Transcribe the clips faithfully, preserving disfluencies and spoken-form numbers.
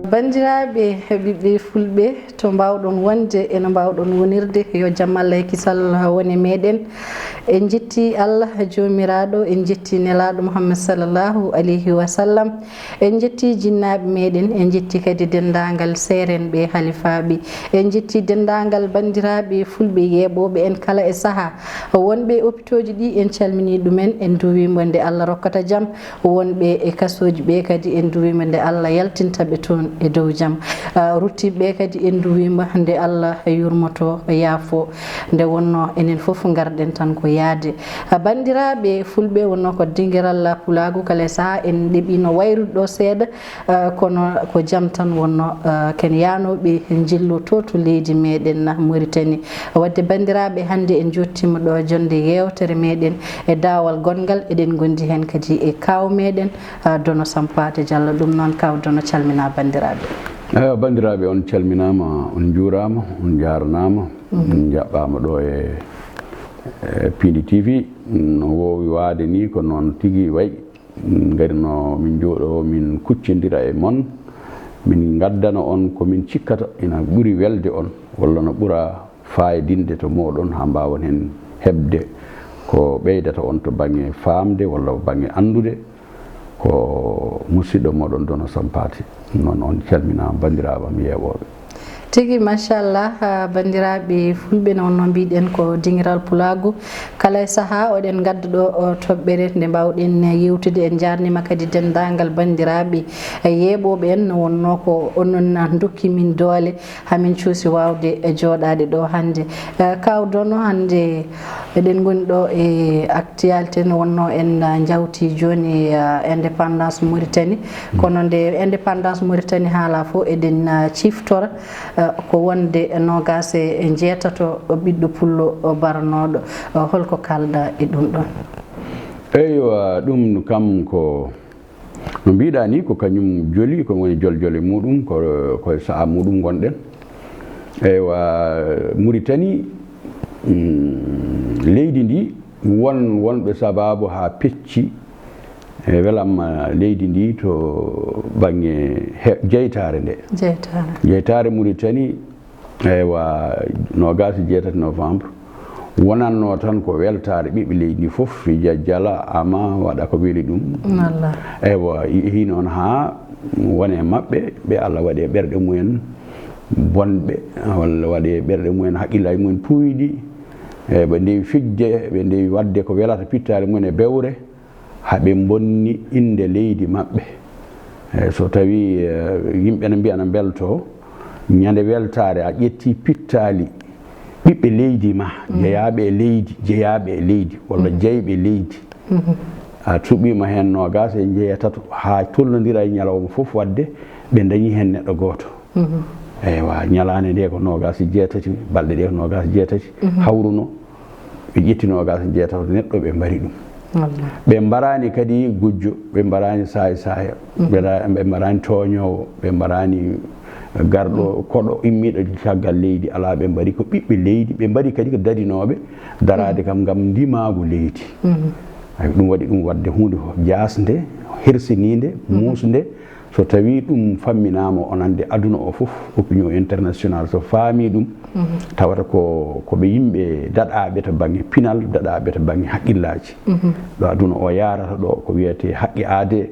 Banndiraaɓe ɓiɓɓe fulɓe, to mbaawɗon wonde e no mbaawɗon wonirde, yo jam Allah e kisal wone meɗen. En njetti Allah joomiraaɗo, en njetti nelaaɗo Muhammad sallallahu alayhi wa sallam. En njetti jinnaaɓe meɗen, en njetti kadi denndaangal seerenɓe halifaaɓe. En njetti denndaangal banndiraaɓe fulɓe yeeɓooɓe en kala e sahaa. Wonɓe e opitooji ɗi, en calminii ɗumen, en nduwiima nde Allah rokkata jam. Wonɓe e kasooji ɓe kadi, en nduwiima nde Allah yaltinta ɓe toon e dow jam. Ah, ruttiiɓe ɓe kadi, en nduwiima nde Allah yurmoto, yaafo. Nde wonnoo enen fof ngarɗen tan ko yahde. Ah, banndiraaɓe fulɓe, wonnoo ko dingiral pulaagu kala e sahaa, en ɗeɓiino wayrude ɗo seeɗa. Ah, kono ko jam tan wonnoo, ah, ken yahnooɓe njillu to, to leydi meɗen Mauritanie. Wadde banndiraaɓe, hannde en njottiima ɗo jonnde yeewtere meɗen e daawal gonngal, eɗen ngondi heen kadi e kaaw meɗen, ah, Dono Sampaate Jallo. Ɗum noon, kaaw Dono, calminaa banndiraaɓe. Eyo, banndiraaɓe, on calminaama, on njuuraama, on njaarnaama, on njaɓɓaama ɗo e, e Pindi T V. No woowi waade ni, ko noon tigi wayi. Ngari no min njooɗo, min kuccondira e mon, min ngaddana on ko min cikkata ina ɓuri welde on, walla no ɓura faayidinde to mooɗon, haa mbaawon heen heɓde ko ɓeydata on to baŋnge faamde walla baŋnge anndude. Ko musiɗɗo mooɗon Dono Sampaate. Noon on calminaama, banndiraaɓe am yeeɓooɓe. Tigi, machallah, ah, banndiraaɓe fulɓe, no wonno mbiɗen ko dingiral pulaagu. Kala e sahaa oɗen ngadda ɗo o toɓɓere nde mbaawɗen yewtude. En njaarniima kadi denndaangal banndiraaɓe, eh, yeeɓooɓe en. No wonnoo ko onon ndokki min doole, hamin cuusi waawde e jooɗaade ɗo hannde. Eh, kaaw Dono, hannde eɗen ngoni ɗo e actualité, no wonnoo en, ah, njawti jooni, ah, indépendance Mauritanie. Kono nde indépendance Mauritanie haala fof, eɗen, ah, ciftora, ah, ko wonde noogaas e njeetato ɓiɗɗo pullo baranooɗo. Ah, holko kaalɗa e ɗum ɗon? Eywa, ɗum kam ko no mbiɗa ni, ko kañum joli, ko woni joljole muɗum, ko, ko e sahaa muɗum ngonɗen. Eywa, Mauritanie, mm, leydi ndi, won wonɓe sababu haa pecci e welamma leydi ndi to baŋnge he-, jeytaare nde. Jeytaare. Jeytaare Mauritanie, eywa, noogaas e jeetati novembre, wonatno tan ko weltaare ɓiɓɓe leydi ndi fof, fija, jala, ama, waɗa ko weli ɗum. Wallaahi. Eywa, yehi noon haa won e maɓɓe, ɓe Allah waɗi e ɓerɗe mumen bonɓe, walla waɗi e ɓerɗe mumen, haqqillaaji mumen puuyɗi, e ɓe ndewi fijde, ɓe ndewi waɗde ko welata pittaali mumen e bewre, haa ɓe mbonni innde leydi maɓɓe. E so tawi, e, yimɓe ne mbiya, na mbelto, ñande weltaare a ƴetti pittaali ɓiɓɓe leydi ma, jeyaaɓe e leydi, jeyaaɓe e leydi, walla jeyɓe leydi. A suɓiima heen noogaas e njeetato, haa tolnondira e ñalawma fof, waɗde ɓe ndañi heen neɗɗo gooto. Eywa, ñalaande nde ko noogaas e jeetati, balɗe ɗe ko noogaas e jeetati hawruno, ɓe ƴetti noogaas e jeetati neɗɗo, ɓe mbari ɗum. Wallaahi. Ɓe mbaraani kadi gujjo, ɓe mbaraani saay-saaya, ɓe ra-, ɓe mbaraani tooñoowo, ɓe mbaraani garɗo, koɗo immiiɗo caggal leydi, alaa, ɓe mbari ko ɓiɓɓe leydi, ɓe mbari kadi ko dadinooɓe daraade kam ngam ndimaagu leydi. Ay, ɗum waɗi ɗum waɗde huunde ko jaasnde, hersiniinde, muusnde, so tawii ɗum famminaama, o nande aduna o fof, opinion international, so faami ɗum, tawata ko, ko ɓe yimɓe daɗaaɓe to baŋnge pinal, daɗaaɓe to baŋnge haqqillaaji. Ɗo aduna o yaarata ɗo, ko wiyetee haqqe aadee,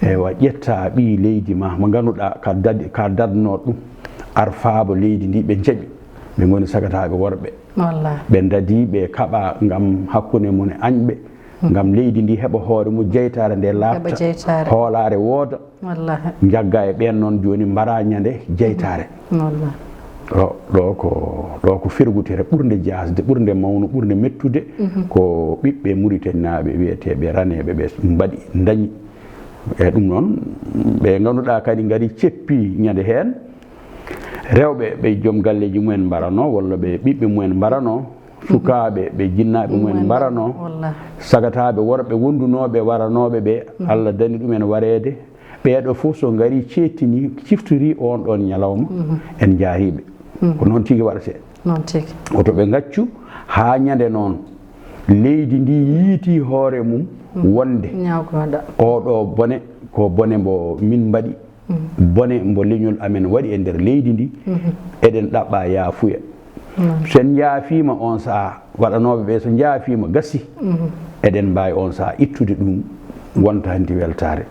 eywa, ƴetta ɓii leydi ma, mo ngannduɗaa ka dad-, ka dadno ɗum, ar faabo leydi ndi, ɓe njaɓi, ɓe ngoni sagataaɓe worɓe. Wallaahi. Ɓe ndadi, ɓe kaɓa ngam hakkunde mum e añɓe, ngam leydi ndi heɓa hoore mum, jeytaare nde laaɓta, jeytaare, hoolaare wooda. Wallaahi. Njagga e ɓeen noon jooni, mbara ñande jeytaare. Wallaahi. Ɗo, ɗo ko, ɗo ko fergutere ɓurnde jaasde, ɓurnde mawnu, ɓurnde mettude, ko ɓiɓɓe Muritaninaaɓe wiyeteeɓe raneeɓe ɓe mbaɗi, ndañi. E ɗum noon, ɓe ngannduɗaa kadi ngari ceppi ñande heen, rewɓe ɓe joom galleeji mumen mbarano, walla ɓe ɓiɓɓe mumen mbarano, sukaaɓe ɓe jinnaaɓe mumen mbarano, wallaahi, sagataaɓe worɓe wondunooɓe waranooɓe ɓe, Allah dani ɗumen wareede. Ɓeeɗo fof so ngari ceettini, ciftori oon ɗoon ñalawma, en njaariiɓe. Ko noon tigi waɗetee. Noon tigi. Woto ɓe ngaccu haa ñande noon. leydi ndi yiiti hoore mum wonde oɗo bone ko bone mbo min mbaɗi, bone mbo leñol amen waɗi e nder leydi ndi, eɗen ɗaɓɓa yaafuya. So en njaafiima on sahaa, waɗanooɓe ɓe so njaafiima gasi, eɗen mbaawi on sahaa ittude ɗum, wonta hanti weltaare.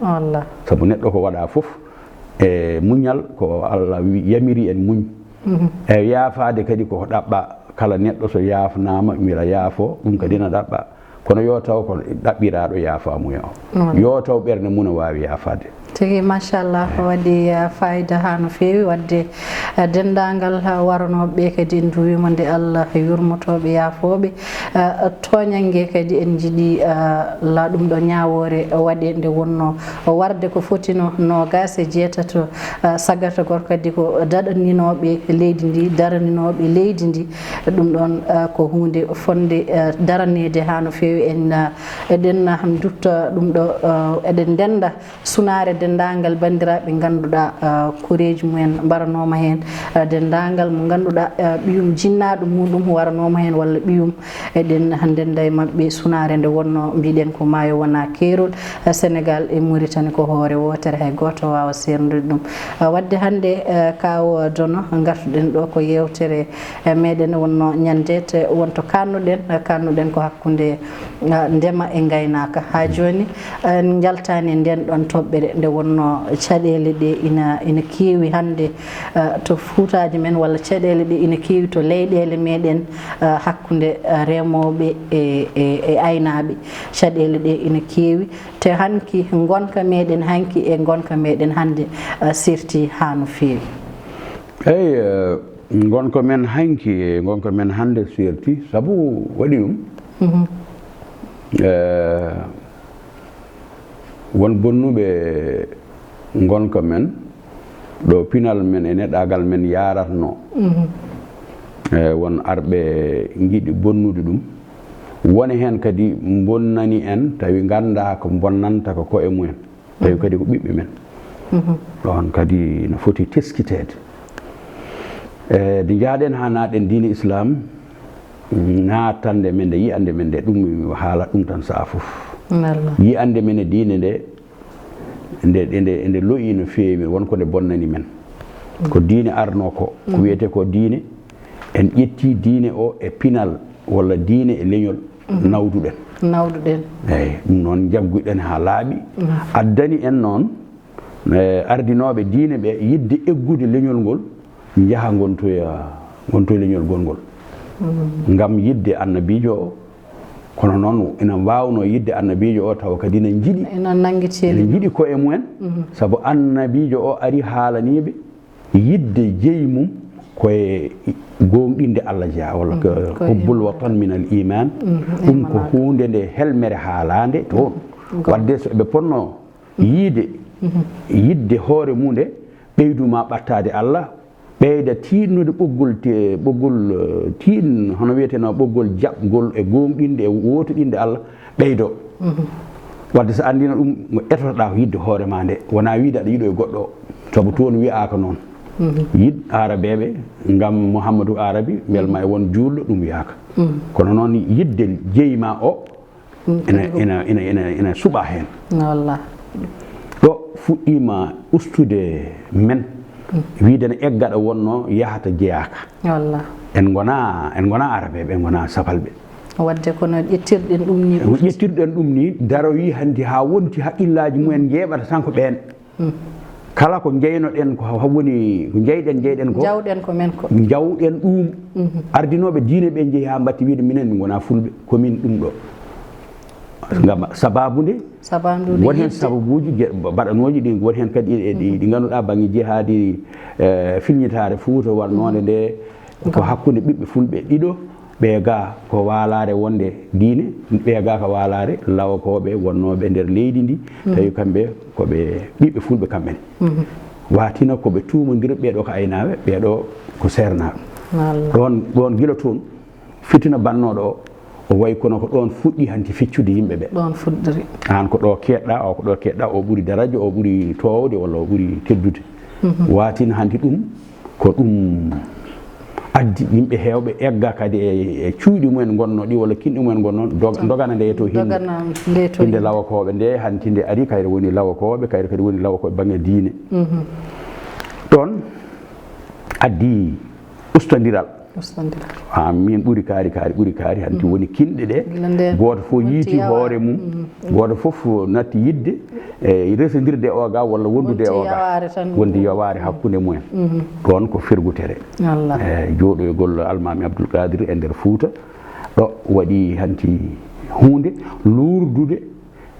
Sabu neɗɗo ko waɗa fof e muñal, ko Allah wi-, yamiri en muñ. E yaafaade kadi ko ɗaɓɓa, kala neɗɗo so yaafnaama, mira yaafo, ɗum kadi na ɗaɓɓa. Kono yo taw ko ɗaɓɓiraaɗo yaafaamuya o. Yo taw ɓernde mum no waawi yaafaade. Tigi, machallah, ko waɗi, eh, fayida haa no feewi. Waɗde, eh, denndaangal, eh, waranooɓe ɓe kadi en nduwiima nde Allah yurmotooɓe, yaafooɓe. Eh, tooñannge kadi en njiɗi, eh, la ɗum ɗo ñaawoore waɗe nde wonno warde ko fotino noogaas e jeetato, eh, sagatagol kadi ko daɗaninooɓe leydi ndi, daraninooɓe leydi ndi. Ɗum ɗoon, eh, ko huunde fotnde, eh, daraneede haa no feewi. En, eh, eɗen, eh, ndutta ɗum ɗo, eh, eɗen ndennda sunaare denndaangal banndiraaɓe ngannduɗaa, eh, koreeji mumen mbaranooma heen, eh, denndaangal mo ngannduɗaa, eh, ɓiyum jinnaaɗo muɗum waranooma heen walla ɓiyum. Eɗen ndennda e maɓɓe sunaare nde wonno mbiɗen ko maayo wona keerol, eh, Senegaal e Muritani ko hoore wootere, hay gooto waawa seerndude ɗum. Eh, waɗde hannde, eh, kaaw Dono, ngartuɗen ɗo ko yeewtere e meɗen wonno ñande te wonto kannuɗen, kannuɗen ko hakkunde, ah, ndema e ngaynaaka. Haa jooni, en njaltaani e nden ɗon toɓɓere nde wonno caɗeele ɗe ina, ina keewi hannde, ah, to fuutaaji men, walla caɗeele ɗe ina keewi to leyɗeele meɗen, ah, hakkunde, ah, remooɓe e, e, e aynaaɓe. Caɗeele ɗe ina keewi. Te hanki ngonka meɗen hanki e ngonka meɗen hannde, ah, serti haa no feewi. Eyi, eh, ngonka men hanki e ngonka men hannde serti, sabu waɗi ɗum. Mhm. Eh, won bonnuɓe ngonka men, ɗo pinal men e neɗɗaagal men yaaratno. Mhm. Eh, won arɓe ngiɗi bonnude ɗum. Woni heen kadi bonnani en, tawi nganndaa ko bonnanta ko koye mumen. Tawi kadi ko ɓiɓɓe men. Mhm. Ɗoon kadi no foti teskiteede. E, nde njahɗen haa naatɗen diine Islaam, naatande men nde, yiyande men nde, ɗum mi haala ɗum tan sahaa fof. Wallah. Yiyande men e diine nde, nde, nde, nde, nde lo'i no feewi, won ko nde bonnani men. Ko diine arno ko, ko wiyetee ko diine, en ƴetti diine o e pinal walla diine e leñol, mhm, nawduɗen. Nawduɗen. Eyi, ɗum noon njagguɗen haa laaɓi. Mhm. Addani en noon, e, ardinooɓe diine ɓe yiɗde eggude leñol ngol, njaha ngontoya, ngontoya leñol gongol. Mhm. Ngam yiɗde annabiijo o, kono noon ina waawnoo yiɗde annabiijo o tawa kadi ina njiɗi, ina nanngiti ina njiɗi koye mumen, mhm, sabu annabiijo o ari haalaniiɓe yiɗde jeyi mum ko e gooŋɗinde Allah jeyaa, walla ko, mm, ko e hubbul watan min al iman. Mm, ɗum ko iman. Huunde nde helmere haalaande toon. Mm. Waɗde so ɓe potno, mm, yiide, mm-hmm, yiɗde hoore mum nde, ɓeydu ma ɓattaade Allah, ɓeyda tiiɗnude ɓoggol te-, ɓoggol, eh, tiiɗn-, hono wiyeteno ɓoggol jaɓgol e gooŋɗinde e wootoɗinde Allah, ɓeydo. Mhm. Wadde so anndino ɗum, ngo etotoɗaa ko yiɗde hoore ma nde, wona wiide aɗa yiɗo e goɗɗo o, sabu toon wiyaaka noon. Mhm. Yiɗ aarabeeɓe, ngam Muhammadu Arabi, mbel ma e won juulɗo, ɗum wiyaaka. Mhm. Kono noon yiɗde jeyi ma o, mhm, ina, ina, ina, ina, ina suɓa heen. Wallah. Ɗo fuɗɗiima ustude men, mhm, wiide ne eggaɗo wonno yahata jeyaaka. Wallah. En ngona, en ngona aarabeeɓe, en ngona sapalɓe. Wadde kono ƴettirɗen ɗum ni ɓurti. Ƴettirɗen ɗum ni, daroyi hanti haa wonti haqqillaaji mumen njeeɓata tan ko ɓeen. Hmm. Kala ko njeynoɗen ko ha woni, ko njeyɗen, njeyɗen ko. Jawɗen ko men ko. Njawɗen ɗum. Mhm. Ardinooɓe diine ɓe njehi haa mbatti wiide minen min ngona fulɓe, ko min ɗum ɗo. Ngam sababu nde, sababu nde won heen yiɗde. Sababuuji ge-, ba-, baɗanooji ɗi, won heen kadi ɗi, ɗi, ɗi ngannduɗaa bannge jihaadi, eh, filñitaare Fuuta wannode nde, ko hakkunde ɓiɓɓe fulɓe ɗiɗo, ɓe ga ko waalaare wonde diine, ɓe ga ko waalaare lawakooɓe wonnooɓe nder leydi ndi, tawi kamɓe ko ɓe ɓiɓɓe fulɓe kamɓe ne. Mhm. Waatina ko ɓe tuumondirɓe, ɓeeɗo ko aynaaɓe, ɓeeɗo ko seernaaɓe. Wallah. Ɗoon, ɗoon gila toon, fitina bannooɗo o, o wayi kono ko ɗoon fuɗɗi hanti feccude yimɓe ɓe. Ɗoon fuɗɗori. Aan ko ɗo keedɗa, o ko ɗo keedɗa, o ɓuri daraja, o ɓuri toowde, walla o ɓuri teddude. Mhm. Waatina hanti ɗum, ko ɗum Addi yimɓe heewɓe egga kadi e, e cuuɗi mumen ngonno ɗi, walla kinɗi mumen ngonno, dog-, dogana nde to hinde. Dogana nde to hinde hinde. Lawakooɓe nde, hanti nde ari, kayre woni Lawakooɓe, kayre kadi woni Lawakooɓe baŋnge diine. Mhm. Ɗoon addi ustondiral. Ustondiral. Ah, min ɓuri kaari, kaari, ɓuri kaari, hanti woni kinɗe ɗe. Gila ndeen gooto fof wonti yiiti yawaare. Hoore mum. Mhm. Gooto fof natti yiɗde, e, resondirde o ga walla wondude o ga. Wonti yawaare tan. Wondi yawaare hakkunde mumen. Mhm. Ɗoon ko fergutere. Wallah. E, jooɗoygol Almaami Abdul Qadir e nder Fuuta. Ɗo waɗi hanti huunde luurdude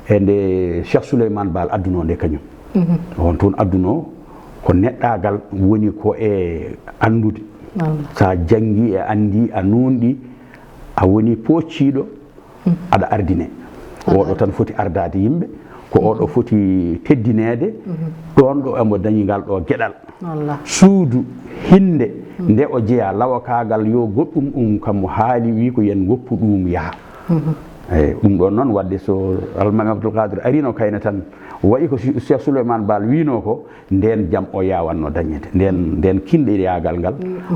e nde Cheikh Souleymane Baal addunoo nde kañum. Mhm. On toon addunoo ko neɗɗaagal woni ko e anndude. Wallah. So a janngii e anndii, a nuunɗii, a woni poocciiɗo, aɗa ardine. Aɗa ardine. Oɗo tan foti ardaade yimɓe, ko oɗo foti teddineede, ɗoon ɗo emo dañi ngal ɗo geɗal. Wallah. Suudu hinde nde o jeyaa lawakaagal yo goɗɗum ɗum kam mo haali, wi ko yen ngoppu ɗum yaha. Mhm. Eyi, ɗum ɗoon noon waɗde so Almaami Abdul Qadir arino kayne tan, wayi ko si-, Cheikh Souleymane Baal wiino ko, ndeen jam o yaawanno dañeede. Ndeen, ndeen kinɗe yaagal ngal,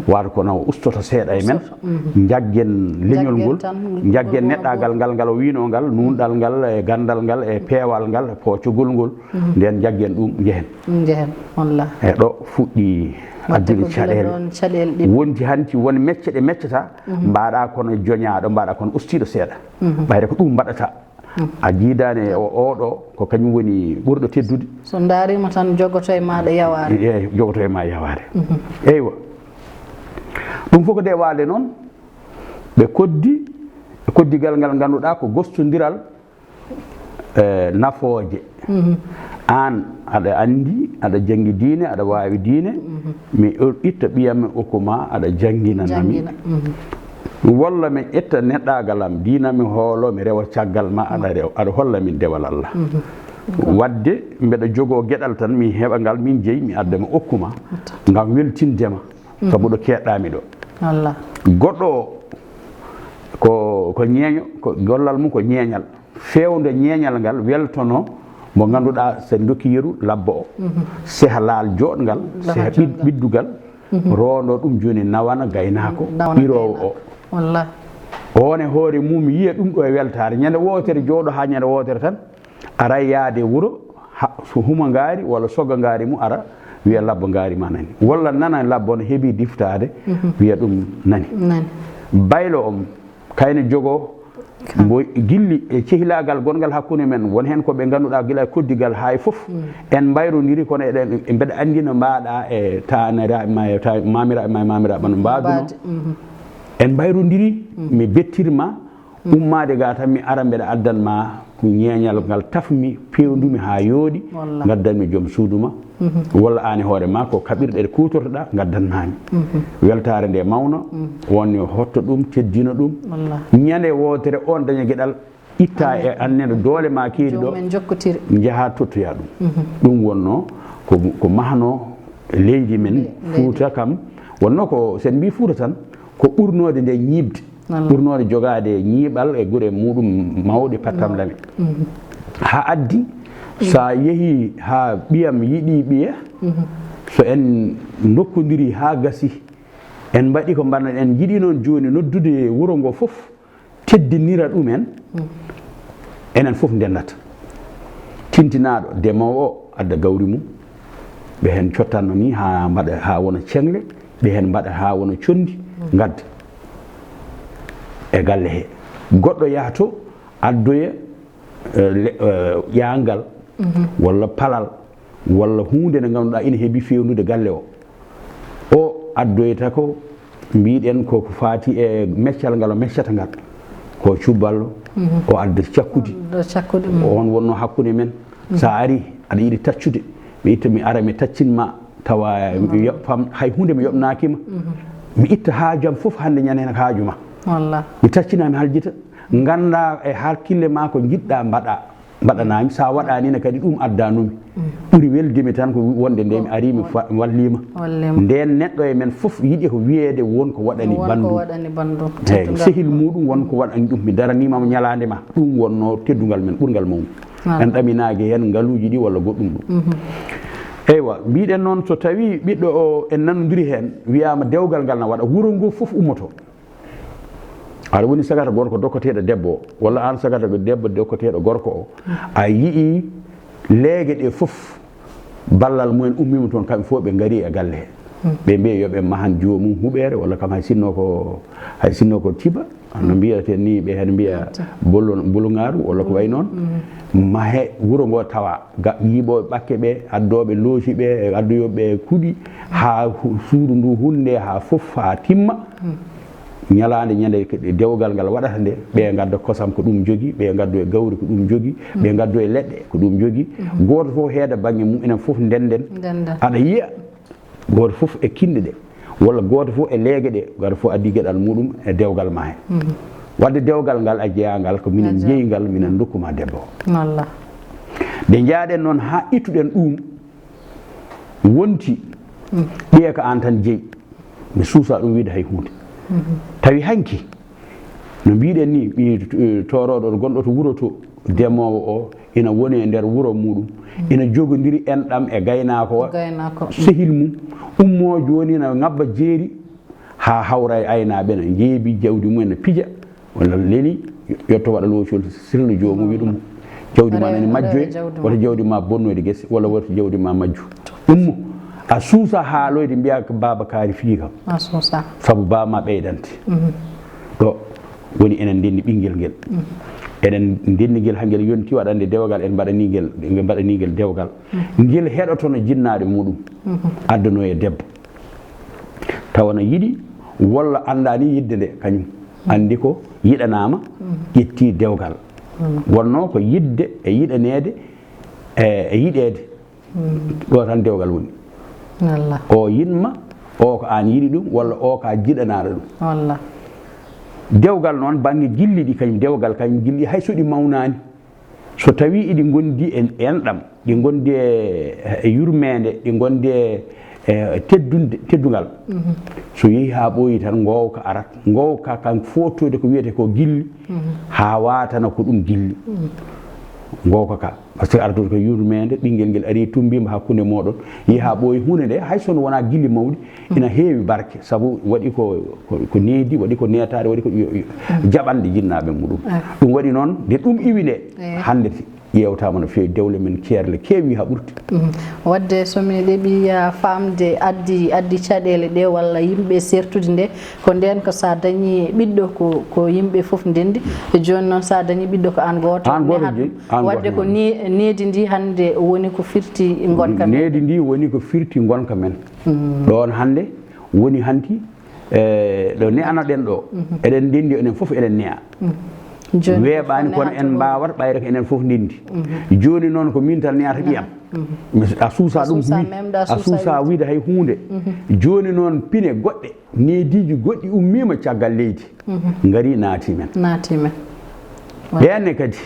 wata ko na o ustoto seeɗa e men, ustoto, mhm, njaggen leñol ngol, njaggen tan, njaggen neɗɗaagal ngal, ngal o wiino ngal, nuunɗal ngal, e ganndal ngal, e peewal ngal, e poocogol ngol, mhm, ndeen njaggen ɗum, njehen. Njehen, wallah. E ɗo fuɗɗi addude caɗeele. Ɗoon caɗeele ɗiɗi. Wonti hanti won mecce ɗe meccata, mhm, mbaɗa kono joñaaɗo, mbaɗa kono ustiiɗo seeɗa. Mhm. Ɓayde ko ɗum mbaɗata. Mhm. A jiidaani e o-, oɗo, ko kañum woni ɓurɗo teddude. So ndaariima tan jogoto e maaɗa yawaare. Eeyi, jogoto e ma yawaare. Mhm. Eywa. Ɗum fof ko nde waale noon, ɓe koddi, koddigal ngal ngannduɗaa ko gostondiral, e, nafooje. Mhm. Aan aɗa anndi, aɗa janngi diine, aɗa waawi diine. Mhm. Mi o-, itta ɓiyam mi okku ma, aɗa janngina nami. Janngina. Mhm. Walla mi ƴetta neɗɗaagal am, diina mi hoolo, mi rewa caggal ma, aɗa rew-, aɗa holla min dewal Allah. Mhm. Waɗde mbeɗa jogoo geɗal tan, mi heɓa ngal, min jeyi, mi adda mi okku ma, ngam weltinde ma. Mhm. Sabu ɗo keeɗɗaa mi ɗo. Wallah. Goɗɗo o ko, ko ñeeño, ko gollal mum ko ñeeñal. Feewndo ñeeñal ngal weltono mo ngannduɗaa, so en ndokki yeru labbo o. Mhm. Seha laal jooɗngal, seha ɓid-, ɓiddugal, mhm, roondo ɗum jooni nawana gaynaako, nawana ɓiroowo o. Gaynaako. Wallah. Oon e hoore mum yiya ɗum ɗo e weltaare. Ñande wootere jooɗo haa ñande wootere tan, ara yaade wuro, ha, so huma ngaari walla soga ngaari mum ara, wiya labbo ngaari ma nani. Walla nana labbo no heɓi diftaade, mhm, wiya ɗum nani. Nani. Baylo on, kayne jogo mbo gilli e cehilaagal gonngal hakkunde men, won heen ko ɓe ngannduɗaa gila e koddigal haa e fof. Mm. En mbayrondiri, kono eɗen, e mbeɗa anndi no mbaɗa e taaniraaɓe ma, e ta-, maamiraaɓe ma, e maamiraaɓe no mbaɗuno. Mbaadi, mhm. En mbayrondiri, mm, mi bettir ma, mm, ummaade ga tan mi ara mbeɗa addan ma ñeeñal ngal tafmi, peewndumi haa yooɗi, wallah, ngaddanmi joom suudu ma. Mhm. Walla aan e hoore ma ko kaɓirɗe ɗe kuutortoɗaa, ngaddanmaami. Mhm. Weltaare nde mawna, mhm, wonde hotto ɗum, teddina ɗum. Wallah. Ñande wootere oon daña geɗal, itta e an nene doole ma keeri ɗo, joom en jokkotiri, njaha tottoya ɗum. Mhm. Ɗum wonno ko, ko mahno leydi men. Le-, leydi. Fuuta kam, wonno ko, sen mbi Fuuta tan, ko ɓurnoode nde ñiiɓde. Wallah. Ɓurnoode jogaade ñiiɓal e gure muɗum mawɗe pattamlame. Mhm. Haa addi, so a yehi haa ɓiyam yiɗi ɓiya, mhm, so en ndokkondiri haa gasi, en mbaɗi ko mbannoɗen, en njiɗi noon jooni noddude wuro ngo fof, teddinira ɗum en, mm, enen fof ndennata. Tintinaaɗo, demoowo o, adda gawri mum, ɓe heen cottanno ni haa mbaɗa, haa wona ceŋle, ɓe heen mbaɗa haa wona conndi, mm, ngadda e galle he. Goɗɗo yaha to, addoya, eh, le-, eh, ƴaangal, mhm, walla palal, walla huunde nde ngannduɗaa ina heɓi feewnude galle o. O addoyta ko mbiɗen ko, ko faati e meccal ngal o meccata ngal. Ko cubballo, mhm, o adda cakkudi. Adda cakkudi, mm. On wonno hakkunde men. Mhm. So a ari, aɗa yiɗi taccude, mi itta, mi ara, mi taccin ma, tawa mi yoɓ-, fam-, hay huunde mi yoɓnaaki ma. Mhm. Mi itta haaju am fof hannde ñande heen haaju ma. Wallah. Mi taccina, mi haljita. Ngannda e hakkille ma ko njiɗɗa mbaɗa. Mbaɗanaami, so a waɗaani ne kadi, ɗum addanumi. Mm. Ɓuri weldemi tan ko wonde nde mi ari, mi fa-, mi walliima. Walliima. Nden neɗɗo e men fof yiɗi ko wiyeede won ko waɗani banndum. Won ko waɗani banndum. Eey, teddungal. Sehil muɗum won ko waɗani ɗum. Mi daraniima mo ñalaande ma. Ɗum wonno teddungal men ɓurngal mawnude. Voilà. En ɗaminaaki heen ngaluuji ɗi walla goɗɗum ɗum. Mhm. Eywa, mbiɗen noon, so tawii ɓiɗɗo o en nanondiri heen, wiyaama dewgal ngal na waɗa, wuro ngoo fof ummoto. Aɗa woni sagata gorko dokkoteeɗo debbo o, walla aan sagata ko debbo dokkoteeɗo gorko o, a yi'ii leege ɗe fof ballal mumen ummiima toon, kamɓe fof ɓe ngarii e galle he. Ɓe mbiya yo ɓe mahan joomum huɓeere, walla kam hay sinno ko, hay sinno ko tiba, no mbiyeten ni, ɓe heen mbiya bolo-, bolongaaru, walla ko wayi noon. Mahe wuro ngoo tawa, ga-, yiɓooɓe ɓakke ɓe, addooɓe looci ɓe, addoyooɓe kuɗi, haa hu-, suudu ndu hunnde, haa fof, haa timma. Ñalaande ñande dewgal ngal waɗata nde, ɓe ngadda kosam ko ɗum jogi, ɓe ngaddo e gawri ko ɗum jogi, ɓe ngaddo e leɗɗe ko ɗum jogi. Gooto fof heeda bannge mum, enen fof ndenden. Ndenden. Aɗa yiya gooto fof e kinɗe ɗe, walla gooto fof e leege ɗe, gooto fof addi geɗal muɗum e dewgal ma he. Wadde dewgal ngal a jeyaa ngal ko minen jeyi ngal, minen ndokku ma debbo o. Wallah. Nde njaaɗen noon haa ittuɗen ɗum, wonti ɓiye ko aan tan jeyi. Mi suusa ɗum wiide hay huunde. Tawi hanki, no mbiɗen ni, ɓi, eh, toorooɗo gonɗo to wuro to, demoowo o, ina woni e nder wuro muɗum, ina jogodiri enɗam e gaynaako o, sehil mum, ummoo jooni ina ngabba jeeri, haa hawra e aynaaɓe, ina njeebi jawdi mum, ina pija, walla leli, yotto waɗa loocol, sirna joomum, wi ɗum, jawdi ma nani majjoye, wota jawdi ma bonnoyde gese, walla wota jawdi ma majju. Ummo, a suusa haaloyde, mbiya ko baaba kaari fii kam. A suusa. Sabu baaba ma ɓeydante. Ɗo woni enen ndenndi ɓinngel ngel. Eɗen ndenndi ngel, haa ngel yonti, waɗande dewgal, en mbaɗani ngel, en mbaɗani ngel dewgal. Ngel heɗoto no jinnaaɗo muɗum. Addanoo e debbo. Tawa no yiɗi, walla anndaani yiɗde nde, kañum. Anndi ko yiɗanaama, ƴetti dewgal. Wonnoo ko yiɗde e yiɗaneede e, e yiɗeede. Ɗo tan dewgal woni. Wallah. O yiɗma, o ko aan yiɗi ɗum, walla o ka jiɗanaaɗo ɗum. Wallah. Dewgal noon, bannge gilli ɗi, kañum dewgal, kañum gilli, hay so ɗi mawnaani. So tawii eɗi ngondi e enɗam, ɗi ngondi e, e yurmeende, ɗi ngondi e, e teddunde, teddungal. So yehi haa ɓooyi tan, ngoowka arat. Ngoowka kan footoyde ko wiyetee ko gilli, haa waatana ko ɗum gilli. Ngoowka ka. Par ce que ardude ko yurmeende, ɓinngel ngel arii, tummbiima hakkunde mooɗon, yehi haa ɓooyi. Huunde nde, hay so wonaa gilli mawɗi, ina heewi barke, sabu waɗi ko, ko, ko needi, waɗi ko neetaade, waɗi ko yo, yo, jaɓanɗe jinnaaɓe muɗum. Ɗum waɗi noon, nde ɗum iwi nde, hannde ƴeewtaama no feewi, dewle men keerle keewi haa ɓurti. Wadde so mi ɗeɓi, ah, faamde addi, addi caɗeele ɗe walla yimɓe sertude nde, ko ndeen ko so a dañii ɓiɗɗo ko, ko yimɓe fof ndenndi. E jooni noon so a dañii ɓiɗɗo ko aan gooto. Aan gooto jeyi, aan gooto. Wadde ko ne-, needi ndi hannde woni ko firti ngonka men. Needi ndi woni ko firti ngonka men. Ɗoon hannde woni hanti, e, ɗo ne'anoɗen ɗo. Eɗen ndenndi, enen fof eɗen ne'a. Weeɓaani, kono en mbaawat ɓayre ko enen fof ndenndi. Jooni noon ko min tan ne'ata ɓiyam. Mi, a suusa ɗum ko wi, a suusa wiide hay huunde. Jooni noon pine goɗɗe, neediiji goɗɗi ummiima caggal leydi. Ngari naati men. Naati men. Ɓeen ne kadi,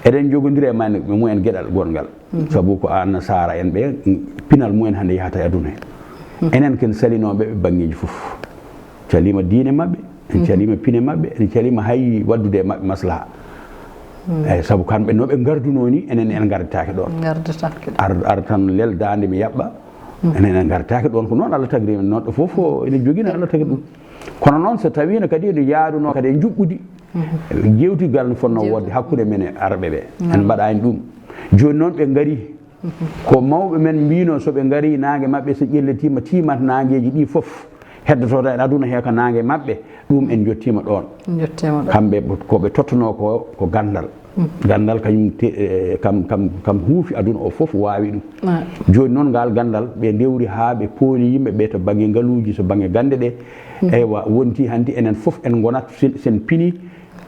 eɗen njogondiri e ma-, e mumen geɗal goɗngal. Sabu ko annasaara en ɓe, pinal mumen hannde yahata e aduna he. Enen ken salinooɓe ɓe banngeeji fof. Caliima diine maɓɓe, en caliima pine maɓɓe, en caliima hay waɗdude e maɓɓe maslaha. Eyi, sabu kamɓe no ɓe ngardunoo ni, enen en ngardetaake ɗoon. Ngardetaake ɗoon. Ar, ar tan lel daande mi yaɓɓa, enen en ngardetaake ɗoon. Ko noon Allah tagiri en, neɗɗo fof o ene jogii no Allah tagiri ɗum. Kono noon so tawiino kadi ene yaadunoo kadi e njuɓɓudi, jeewtigal no fotnoo woodde hakkunde men e arɓe ɓe. En mbaɗaani ɗum. Jooni noon ɓe ngarii. Ko mawɓe men mbiinoo, so ɓe ngarii, naange maɓɓe so ƴellitiima, tiimat naangeeji ɗii fof, heddoto e aduna he ko naange maɓɓe, ɗum en njottiima ɗoon. Njottiima ɗoon. Kamɓe ko ɓe tottunoo ko, ko ganndal. Ganndal kañum te-, eh, kam, kam, kam huufi aduna o fof, waawi ɗum. Jooni noon, ngal ganndal, ɓe ndewri haa ɓe pooli yimɓe ɓe to bannge ngaluuji, to bannge gannde ɗe. Eywa, wonti hanti enen fof en ngonat sen, sen pini,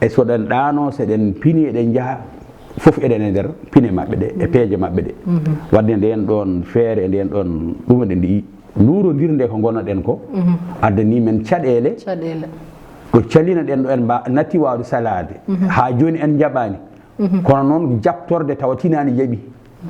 e so ɗen ɗaano, so ɗen pini, eɗen njaha, fof eɗen e nder pine maɓɓe ɗe, e peeje maɓɓe ɗe. Wadde ndeen ɗoon feere, e ndeen ɗoon ɗum eɗen mbiyi, luurondirde ko ngonoɗen ko, addani men caɗeele. Caɗeele. Ɗo calinaɗen ɗo en mba-, natti waawde salaade. Haa jooni en njaɓaani. Kono noon jaɓtorde tawa tinaani jaɓi,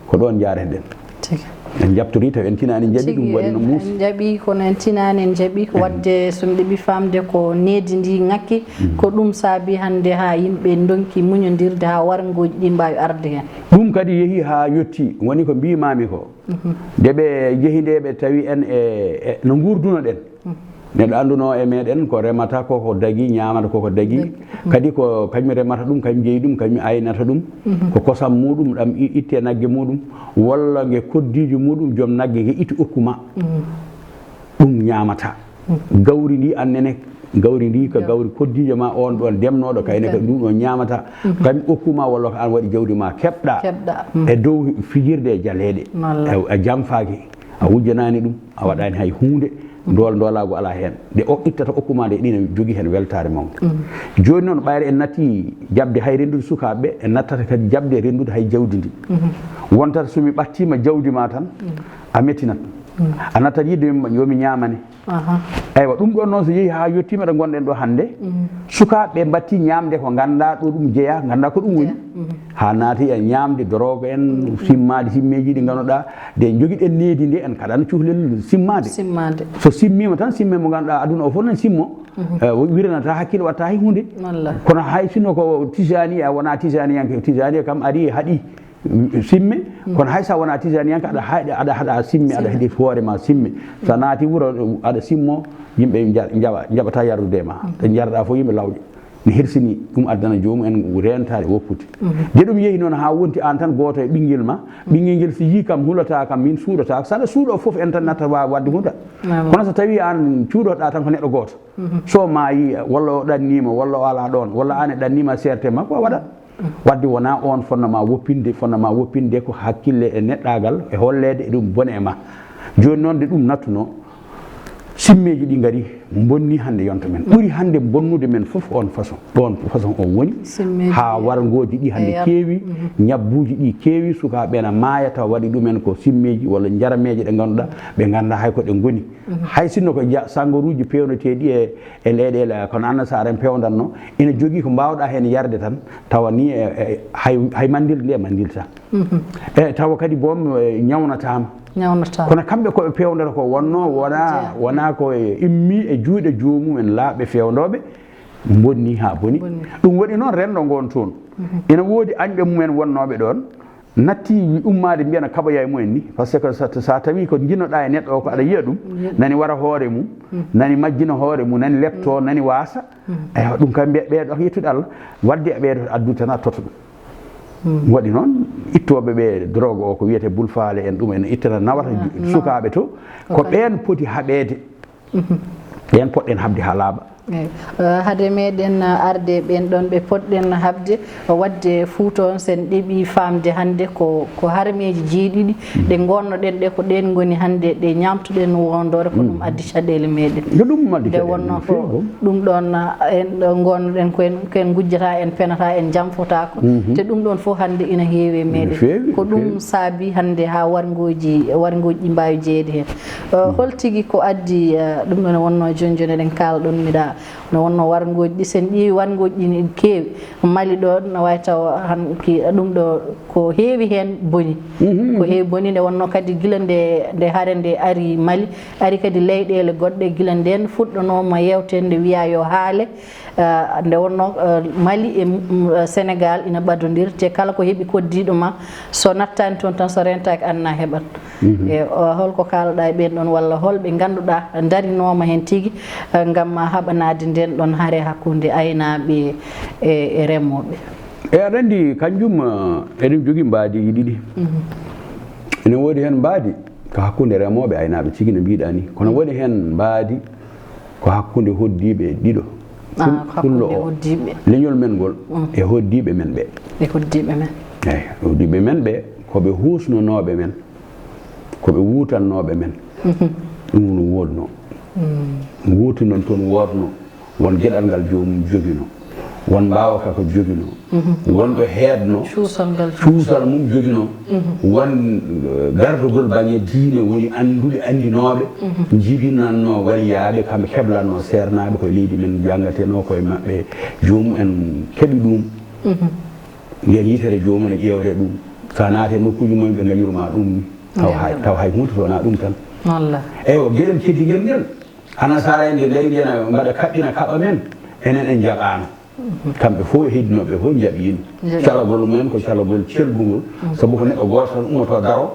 ko ɗoon njaareten. Tigi. En njaɓtorii tawi en tinaani njaɓi, ɗum waɗi no muusi. En njaɓi, kono en tinaani en njaɓi. Waɗde so mi ɗeɓi faamde ko needi ndi ŋakki, ko ɗum saabi hannde haa yimɓe ndonki muñondirde haa warngooji ɗi mbaawi arde heen. Ɗum kadi yehi haa yotti, woni ko mbiimaami ko. Nde ɓe njehi nde ɓe tawi en e no nguurduno-ɗen. Neɗɗo anndunoo e meeɗen ko remata ko ko dagi, ñaamata ko ko dagi, kadi ko kañum remata ɗum, kañum jeyi ɗum, kañum aynata ɗum, ko kosam muuɗum ɗam itte nagge muuɗum, walla nge koddiijo muuɗum joom nagge nge itti okku ma, ɗum ñaamata. Gawri ndi annene, gawri ndi ko gawri koddiijo ma oon ɗoon demnooɗo, kayne ko ɗum ɗoon ñaamata. Kañum okku ma walla ko aan waɗi jawdi ma keɓɗa e dow fijirde e jaleeɗe, a jamfaaki. A wujjanaani ɗum, a waɗaani hay huunde, ndool ndoolaagu alaa heen. Nde o ittata okku ma nde, ɗina jogii heen weltaare mawnde. Jooni noon, ɓayre en natti jaɓde hay renndude sukaaɓe ɓe, en nattata kadi jaɓde renndude hay jawdi ndi. Wontata so mi ɓattiima jawdi ma tan, a mettinat. A nattat yiɗde yo mi ñaamane. Eywa, ɗum ɗoon noon so yehii haa yettiima ɗo ngonɗen ɗo hannde, sukaaɓe ɓe mbattii ñaamde ko nganndaa ɗo ɗum jeyaa, nganndaa ko ɗum woni. Haa naati e ñaamde dorogo en, simmaade simmeeji ɗi ngannduɗaa, nde njogiɗen needi ndi en kaɗaano cuhlel simmaade. So simmiima tan, simme mo ngannduɗaa aduna o fof nan simmo. Wiranata hakkille, watta hay huunde. Kono hay sinno ko tijaani a wonaa tijaaniyanke, tijaaniya kam ari haɗi simme. Kono hay so a wonaa tijaaniyanke, aɗa haɗa simme, aɗa heɗi hoore ma simme. So a naati wuro aɗa simmo, yimɓe njaɓata yardude ma. Ɗo njarɗa fof yimɓe lawƴa. Ne hersini ɗum addana joomum en reentaade woppude. Nde ɗum yehi noon haa wonti aan tan gooto e ɓinngel ma, ɓinngel ngel so yii kam hulata kam, min suuɗata, so aɗa suuɗo fof en tan natta waawa waɗde huunde. Kono so tawii aan cuuɗotoɗaa tan ko neɗɗo gooto, so maayi walla o ɗanniima walla o alaa ɗoon walla aan a ɗanniima a seerte ma, ko a waɗat. Waɗde wonaa oon fonnama woppinde, fonnama woppinde ko hakkille e neɗɗaagal e holleede eɗum bone e ma. Jooni noon nde ɗum nattunoo, simmeeji ɗi ngari mbonni hannde yonta men. Ɓuri hannde bonnude men fof oon façon, ɗoon façon o woni, haa warngooji ɗi hannde keewi, ñabbuuji ɗi keewi, sukaaɓe ena maaya tawa waɗi ɗumen ko simmeeji walla njarameeje ɗe ngannduɗaa ɓe nganndaa hay ko ɗe ngoni. Hay sinno ko ja-, sanngoruuji peewneteeɗi e, e leyɗeele kono annasaara en peewndatnoo, ina jogii ko mbaawɗaa heen yarde tan, tawa ni e, e, hay, hay manndilde nde manndiltaa. E tawa kadi boom, e, ñawnataama. Ñawnataama. Kono kamɓe ko ɓe peewndata ko wonnoo, wonaa, wonaa ko e, immii e juuɗe joomum en laaɓɓe feewndooɓe, mbonni haa boni. Ɗum waɗi noon renndo ngoon toon. Ina woodi añɓe mum en wonnooɓe ɗoon, natti ummaade mbiyana kaɓoya e mumen ni, par ce que so, so a tawii ko njinnoɗaa e neɗɗo o ko aɗa yiya ɗum, nani wara hoore mum, nani majjina hoore mum, nani leptoo, nani waasa. Eywa, ɗum kam mbiya ɓeeɗo ko yettude Allah, waɗde e ɓeeɗo addude tan a toto ɗum. Waɗi noon, ittooɓe ɓe drogue o ko wiyetee bulfaale en ɗum en ittata nawata sukaaɓe to, ko ɓeen poti haɓeede. Ɓeen poɗɗen haɓde haa laaɓa. Eey. Eh, hade meɗen, eh, arde ɓeen ɗoon ɓe poɗɗen haɓde, waɗde Fuuta on, sen ɗeɓii faamde hannde ko, ko harmeeji jeeɗiɗi ɗe ngonnoɗen ɗe, ko ɗeen ngoni hannde ɗe ñaamtuɗen wondoore, ko ɗum addi caɗeele meɗen. Nde ɗum addi caɗeele meɗen, no feewi. Nde wonnoo ko ɗum ɗoon, eh, en ɗo ngonnoɗen ko en, ko en ngujjataa, en penataa, en jamfotaako. Te ɗum ɗoon fof hannde ina heewi e meɗen. No feewi, no feewi. Ko ɗum saabi hannde haa warngooji, warngooji ɗi mbaawi jeyeede heen. Eh, hol tigi ko addi, eh, ɗum ɗoon? Wonnoo jooni jooni eɗen kaalɗon, miɗa, no wonnoo warngooji ɗi, sen ƴeewi warngooji ɗi ne keewi. Mali ɗoon no waawi taw han ki ɗum ɗo ko heewi heen boni. Ko heewi boni, nde wonnoo kadi gila nde, nde hare nde ari Mali, ari kadi leyɗeele goɗɗe, gila ndeen fuɗɗonooma yeewteede nde wiyaa yo haale. Ah, nde wonnoo, ah, Mali e, mm, ah, Senegaal ina ɓadondir, te kala ko heɓi koddiiɗo ma, so nattaani toon tan, so reentaaki, aan na heɓat. E, o, holko kaalaɗaa e ɓeen ɗoon, walla hol ɓe ngannduɗaa ndarinooma heen tigi, ah, ngam haɓanaade ndeen ɗoon hare hakkunde aynaaɓe e, e remooɓe? E, aɗa anndi, kanjum, ah, eɗen njogii mbaadiiji ɗiɗi. Ene woodi heen mbaadi ko hakkunde remooɓe e aynaaɓe tigi, no mbiiɗaa ni. Kono woodi heen mbaadi ko hakkunde hoddiiɓe ɗiɗo. Ah, ko hakkunde hoddiiɓe. Leñol men ngol e hoddiiɓe men ɓe. E hoddiiɓe men. Eey, hoddiiɓe men ɓe, ko ɓe huusnonooɓe men, ko ɓe wuutannooɓe men. Ɗum no woodnoo. Nguurti noon toon woodnoo. Won geɗal ngal joomum joginoo, won mbaawka ko joginoo, won ɗo heednoo, cuusal ngal cuusal mum joginoo, won, eh, gardagol baŋŋe diine, woni annduɓe, anndinooɓe, njibinannoo waliyaaɓe, kamɓe keblannoo seernaaɓe, koye leydi men janngatenoo, koye maɓɓe joomum en keɓi ɗum. Nden yitere joomum ne ƴeewre ɗum. So a naati e nokkuuji mum en, ɓe ngañiruma ɗum ni. Taw hay, taw hay huunde so wonaa ɗum tan. Walla. Eywa, geɗel keddingel ngel, annasaara en nde ngari nde na mbaɗa kaɓɓina kaɓa men, enen en njaɓaano. Kamɓe fof e heddinooɓe ɓe fof njaɓiino. Njaɓi. Calagol mumen ko calagol celbungol, sabu ko neɗɗo gooto tan ummotoo daro,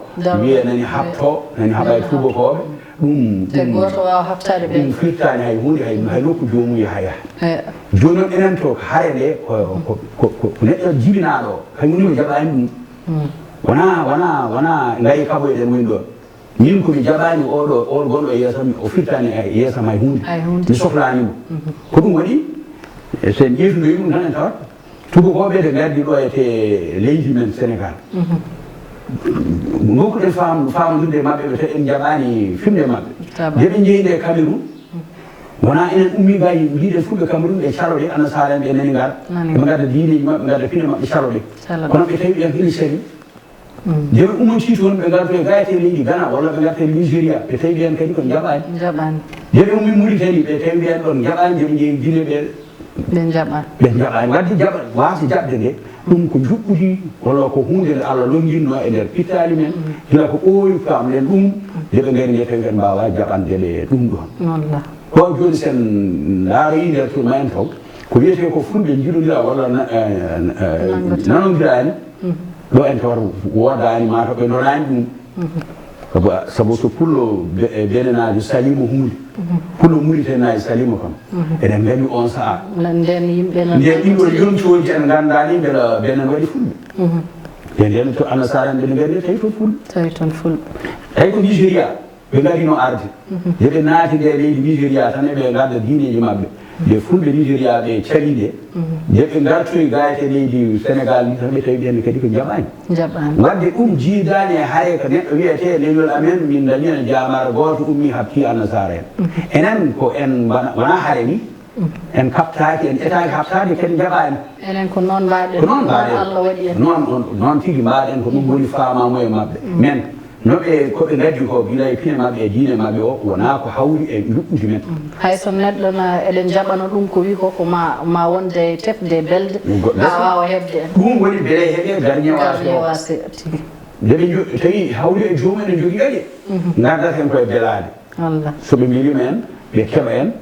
wiya nani haɓtoo, nani haɓa e tuubakooɓe. Ɗum, te ɗum, gooto waawa haɓtaade ɓe. Ɗum firtaani hay huunde, hay, hay nokku joomum yaha yaha. Jooni noon enen to hare nde ko, ko, ko, ko, ko neɗɗo jibinaaɗo o, kañum woni o jaɓaani ɗum. Wonaa, wonaa, wonaa ngayi kaɓoyɗen woni ɗoon. Min ko mi jaɓaani oɗo, oɗo gonɗo e yeesam, o firtaani e yeesam hay huunde. Hay huunde. Mi sohlaani mo. Ko ɗum waɗi, e so en ƴeetundoyi ɗum tan en tawat. Tuubakooɓe ɓe ngardi ɗo e te leydi men Senegaal. Ngokkuɗen faam-, faamondirde e maɓɓe, ɓe tawi en njaɓaani fimde maɓɓe. Nde ɓe njeyi nde Cameroun, wonaa enen ummi gay mbiɗen fulɓe Cameroun ɓe caloɗe, annasaara en ɓe nani ngar. Nani. Ɓe ngadda diineeji maɓɓe, ɓe ngadda pine maɓɓe caloɗe. Caloɗe. Kono ɓe tawi en heli seni. Nde ɓe ummanti toon, ɓe ngartoyi gayte leydi Ghana walla ɓe ngartoyi Nigeria, ɓe tawi ɓeen kadi ko njaɓaani. Njaɓaani. Nde ɓe ummi Mauritanie, ɓe tawi ɓeen ɗoon njaɓaani, nde ɓe njeyi Guinée ɓe Ɓe njaɓaani. Ɓe njaɓaani. Wadde jaɓa, waasde jaɓde nde, ɗum ko njuɓɓudi walla ko huunde nde Allah lonnginno e nder pittaali men, gila ko ɓooyi paamɗen ɗum, nde ɓe ngari nde tawi en mbaawaa jaɓande ɓe ɗum ɗoon. Walla. Ɗo jooni sen ndaaroyi nder to ma en taw, ko wiyetee ko fulɓe njiɗondira walla na-, eh, eh, nanondiraani, ɗo en tawata woodaani maa taw ɓe ndonaani ɗum. Sabu, sabu so pullo be-, e benenaajo saliima huunde, pullo muritenaajo saliima kam. Eɗen nganndi oon sahaa. Nden yimɓe nan. Nden ɗiɗo yontooji en nganndaani mbela benen waɗi fulɓe. Nden, nden to annasaara en ɓe nganndi tawi toon fulɓe. Tawi toon fulɓe. Tawi ko Nigeria ɓe ngadino arde. Nde ɓe naati nde leydi Nigeria tan eɓe ngadda diineeji maɓɓe. Nde fulɓe Nigeria ɓe cali nde, nde ɓe ngartoyi gayte leydi Senegal ni tan ɓe tawi ɓen kadi ko njaɓaani. Njaɓaani. Wadde ɗum jiidaani e hare ko neɗɗo wiyetee leñol amen, min dañi en jaamaare gooto ummi haɓti annasaara en. Enen ko en mbana-, wonaa hare ni, en kaɓtaaki, en etaaki haɓtaade kadi njaɓaani. Enen ko noon mbaɗen. Ko noon mbaɗen. Allah waɗi en. Noon, noon, noon tigi mbaɗen, ko ɗum woni faamaamu e maɓɓe. Men, no ɓe, ko ɓe ngaddi ko gila e pine maɓɓe e diine maɓɓe o, wonaa ko hawri e njuɓɓudi men. Hay so neɗɗo na, eɗen njaɓano ɗum ko wi ko, ko ma, ma wonde tefde belde, a waawa heɓde en. Ɗum woni bele heɓe garñewaase o. Garñewaase tigi. Nde ɓe njo-, tawi hawri e joomum en jogii gaƴe. Ngaddat en koye belaade. Walla. So ɓe mbelima en, ɓe keɓa en,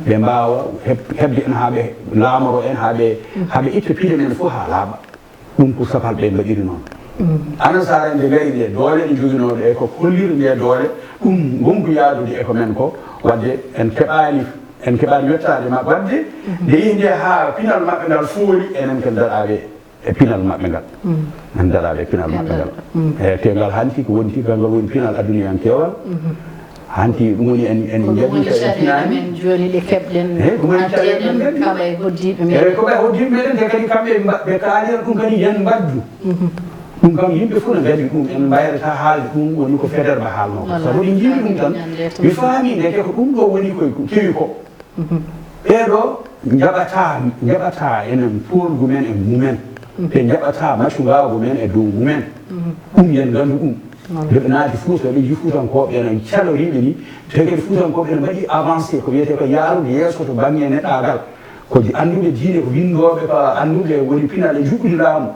ɓe mbaawa heb-, heɓde en haa ɓe laamoro en, haa ɓe, haa ɓe itta piɗe men fof haa laaɓa. Ɗum ko sapal ɓe mbaɗiri noon. Annasaara en ɓe ngari nde doole ɗe njoginoo ɗe ko holliri nde doole, ɗum wondu yaadude e ko men ko, wadde en keɓaani, en keɓaani wettaade maɓɓe. Wadde nde yehi nde haa pinal maɓɓe ngal fooli, enen ken daɗaaɓe e pinal maɓɓe ngal. En daɗaaɓe e pinal maɓɓe ngal. E te ngal hanti ko wonti, ngal woni pinal aduniyankewal. Hanti ɗum woni en, en njaɓi ka en finaani. Jooni ɗe keɓɗen. Eyi, ɗum woni caɗeele men kadi. Kaɓa e hoddiiɓe men. Eyi, ko ɓe hoddiiɓe meɗen, te kadi kamɓe mba-, ɓe kaaliran ɗum kadi yen mbaddu. Ɗum kam yimɓe fof ne nganndi ɗum, en mbayrata haalde ɗum, woni ko Faidherbe haalnoo ko. Walla. Sabu ɗi njiimi ɗum tan, mi faami ndeke ko ɗum ɗo woni ko kewi ko. Ɓeeɗo njaɓataa, njaɓataa enen poolgu men e mumen. Ɓe njaɓataa macungaagu men e dow mumen. Ɗum yen nganndu ɗum. Nde ɓe naati Fuuta, ɓe nji Fuutankooɓe ene caloriiɓe ni, te kadi Fuutankooɓe ene mbaɗi avancé, ko wiyetee ko yaarude yeeso to bannge neɗɗaagal. Ko di-, annduɓe diine, ko winndooɓe, ko annduɓe woni pinal e njuɓɓudi laamu.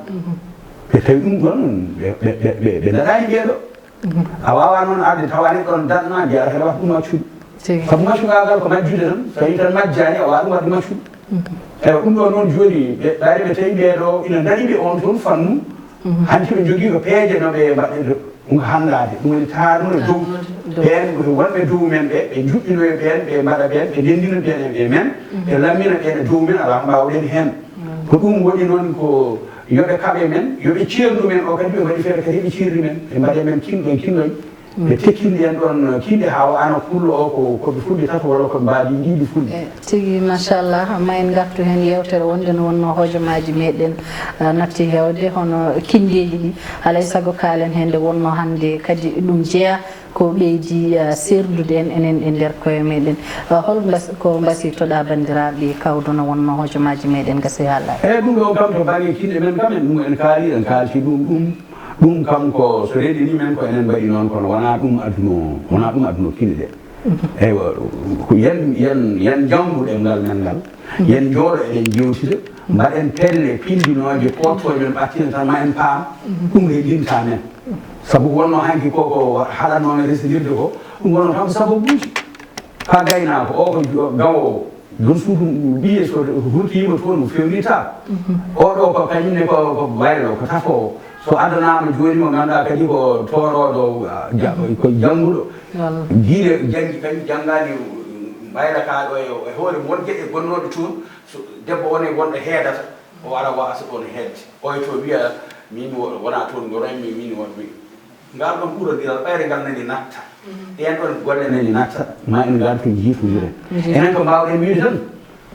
Ɓe tawi ɗum ɗoon, ɓe, ɓe, ɓe, ɓe, ɓe ndaɗaani ɓeeɗo. A waawaa noon arde tawa neɗɗo on daɗna, mbiya aɗa heɗa waɗa ɗum maccuɗo. Tigi. Sabu maccugaagal ko majjude tan, so tawii tan majjaani, a waawaa ɗum waɗde maccuɗo. Eywa, ɗum ɗo noon jooni, ɓe, ɓayde ɓe tawi ɓee ɗo ina ndaɗi ɓe oon toon fannu, hanti ɓe njogii ko peeje no ɓe mbaɗirta ɗum hanndaade. Ɗum woni taanude dow. Taanude dow. Ɓeen ko wonɓe dow men ɓe, ɓe njuɓɓinoya ɓeen, ɓe mbaɗa ɓeen, ɓe ndenndina ɓeen e men, ɓe lammina ɓeen e dow men, alaa ko mbaawɗen heen. Ko ɗum waɗi noon ko yo ɓe kaɓe men, yo ɓe ceernu men o kadi, ɓe mbaɗi feere kadi ɓe ceerni men, ɓe mbaɗe men kinɗoñ, kinɗoñ. Ɓe tekkini en ɗoon kinɗe haa o ano pullo o ko, ko ɓe fulɓe tato walla ko ɓe mbaadi ɗiɗi fulɓe. E, tigi, machallah, ma en ngartu heen yeewtere wonde no wonnoo hojomaaji meɗen, ah, natti heewde hono kinndeeji ɗi. Alay sago kaalen heen nde wonnoo hannde kadi ɗum jeyaa ko ɓeydi, ah, seerdude en enen e nder koye meɗen. Ah, hol mbas-, ko mbasiytoɗaa banndiraaɓe kawdo no wonnoo hojomaaji meɗen gasi haalaaɓe? Eyi, ɗum ɗo kam to bannge kinɗe men kam en ɗum en kaali, en kaalti ɗum, ɗum, ɗum kam ko so reɗini men ko enen mbaɗi noon, kono wonaa ɗum adduno, wonaa ɗum adduno kinɗe ɗe. Eywa, ko yen, yen, yen janngu ɗemngal men ngal, yen njooɗo eɗen njeewtida, mbaɗen pelle pinndinooje, pooɗtooje men ɓattina tan ma en paam, ɗum reɗinta men. Sabu wonno hanki ko ko haɗatnoo men resondirde ko, ɗum wonno kam sababuuji. Ka gaynaako o ko jo- gawoowo, joom suudu ɓiye so hurtiima toon o fewnita. Oɗo ko kañum ne ko ko baylo ko tafoowo. So addanaama jooni mo ngannduɗaa kadi ko toorooɗo, ah, ja- ko jannguɗo. Walla. Diine janngi kañum janngaani mbayla kaa ɗo e e hoore won geɗe gonnooɗe toon. So debbo on e wonɗo heedata, o ara waasa ɗoon hedde. Oy to wiya min wo- wona toon ngoroymi, min wonmi. Ngal ɗon ɓurondiral ɓayre ngal nani natta. Ɗeen ɗon golle nani natta, ma en ngartu njiitondiren. Enen ko mbaawɗen wiide tan,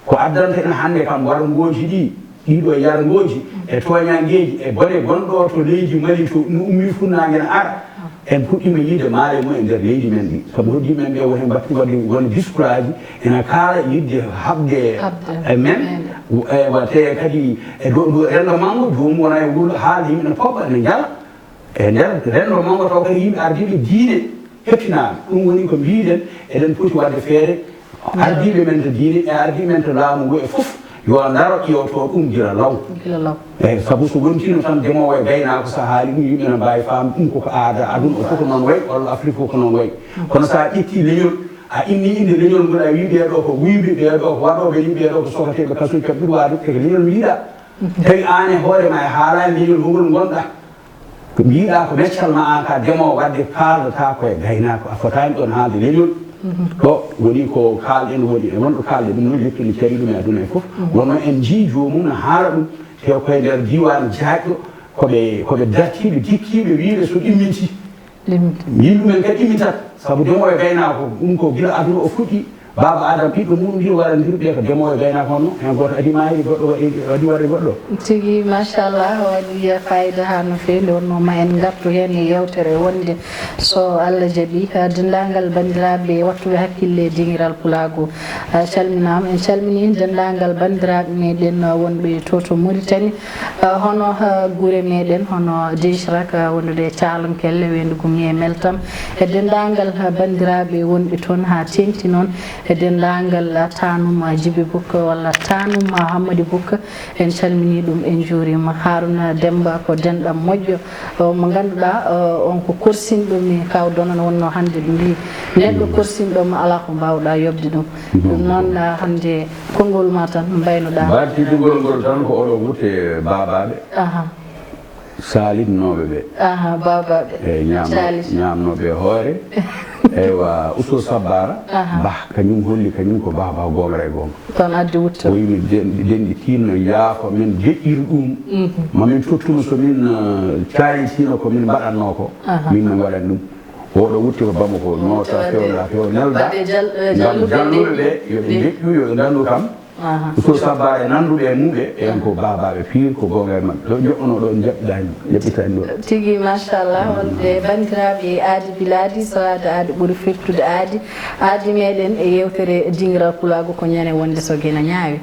ko addanta en hannde kam warngooji ɗi, ɗiɗo yarngooji e tooñangeeji e bone gonɗo to leydi Mali to no ummi funnaange na ara. En puɗɗiima yiide maale mum e nder leydi men ndi. Sabu heddi men ɓe woni heen mbaɗti waɗde woni discours aji ena kaala yiɗde haɓde e men. Ewa, te kadi e dow ɗo renndo manngo joomum wona e wuuro haala yimɓe ne poɓɓa ene njala. E nder renndo manngo taw kadi yimɓe ardiiɓe diine hettinaaɓe. Ɗum woni ko mbiiɗen, eɗen poti waɗde feere ardiiɓe men to diine e ardiiɓe men to laamu ngu e fof yo ndaro ƴeewto ɗum gila law. Gila law. Eyi, sabu so wontino tan demoowo e gaynaako, so a haali ɗum, yimɓe ne mbaawi faamde ɗum koko aada aduna o fof ko noon wayi, walla Afrik fof ko noon wayi. Kono so a ƴetti leñol, a inni innde leñol ngol, a wii ɓee ɗo ko wuyɓe, ɓee ɗo ko waɗooɓe ni, ɓee ɗo ko sokateeɓe kaso, kaɓɓirwaaɗo, e ko leñol mbiiɗa. Tawi aan e hoore ma e haalaani leñol ngol ngonɗa. Ko mbiiɗa ko meccal ma aan ka demoowo waɗde kaaldata ko e gaynaako, a fotaani ɗoon haalde leñol. Ɗo woni ko kaalɗen woni e wonɗo kaalɗe ɗum noon, yettude cari ɗum e aduna e fof. Wonno en njii joomum no haala ɗum, te koye nder diiwaan jaaƴɗo, koɓe koɓe dartiiɓe dikkiiɓe wiiɓe so ɗimminti. Ɗimminti. Min ɗumen kadi ɗimmintat, sabu demowo e gaynaako ɗum ko gila aduna o fuɗɗi. Baaba Adama ɓiɗɗo mum ndi waɗandirɓe ko demowo e gaynaako honno, heen gooto adi maayde, goɗɗo waɗi adi warde goɗɗo. Tigi, machallah, waɗi fayida haa no feewi. Nde wonnoo ma en ngartu heen e yeewtere wonde so Allah jaɓi. Denndaangal banndiraaɓe waɗtuɓe hakkille dingiral pulaagu, calminaama. En calminii denndaangal banndiraaɓe meɗen wonɓe to to Mauritanie, hono gure meɗen hono Deisrak wondude e Caalonkelle, weendu Gumi e Meltam, e denndaangal banndiraaɓe wonɓe toon haa teeŋti noon, e denndaangal Tanum Jibi Bukka walla Tanum Hammadi Bukka. En calminii ɗum, en njuuriima. Haruna Demmba ko denɗam moƴƴo, o mo ngannduɗaa, o, on ko korsinɗo mi, kaw Dono no wonnoo hannde ɓe mbiyi, neɗɗo korsinɗo ma alaa ko mbaawɗaa yoɓde ɗum. Ɗum noon, ah, hannde konngol ma tan mbaynoɗaa. Battidugol ngol tan ko oɗo wutte baabaaɓe. Aha. Saalitnooɓe ɓe. Aha, baabaaɓe. Eyi, ñaamno-, Saalit. Ñaamnooɓe e hoore. Eywa, Uso Sabbara. Aha. Bah, kañum holli, kañum ko bah, bah, goonga e goonga. Tan addi wutto. O wii mi den-, denɗi tiinno, yaafo, min deƴƴiri ɗum. Mhm. Ma min tottuno so min, eh, caalitiino ko min mbaɗatnoo ko. Aha. Min min waɗan ɗum. Oɗo wutte ko Bamako, noota fewna few nelda. Waɗde jal-, eh, ngam jalluɓe ɓe, yo ɓe ndeƴƴu, yo ɓe nganndu kam. Aha. So Sabbara e nannduɓe e muɓe, en ko baabaaɓe piir, ko goonga e maɓɓe. Ɗo joɗɗono ɗo, jaɓɓitaani, jaɓɓitaani ɗo. Tigi, machallah, wonde banndiraaɓe aadi bilaadi, so aada aadi ɓuri firtude aadi. Aadi meɗen e yeewtere dingiral pulaagu ko ñande wonde so gena ñaawi.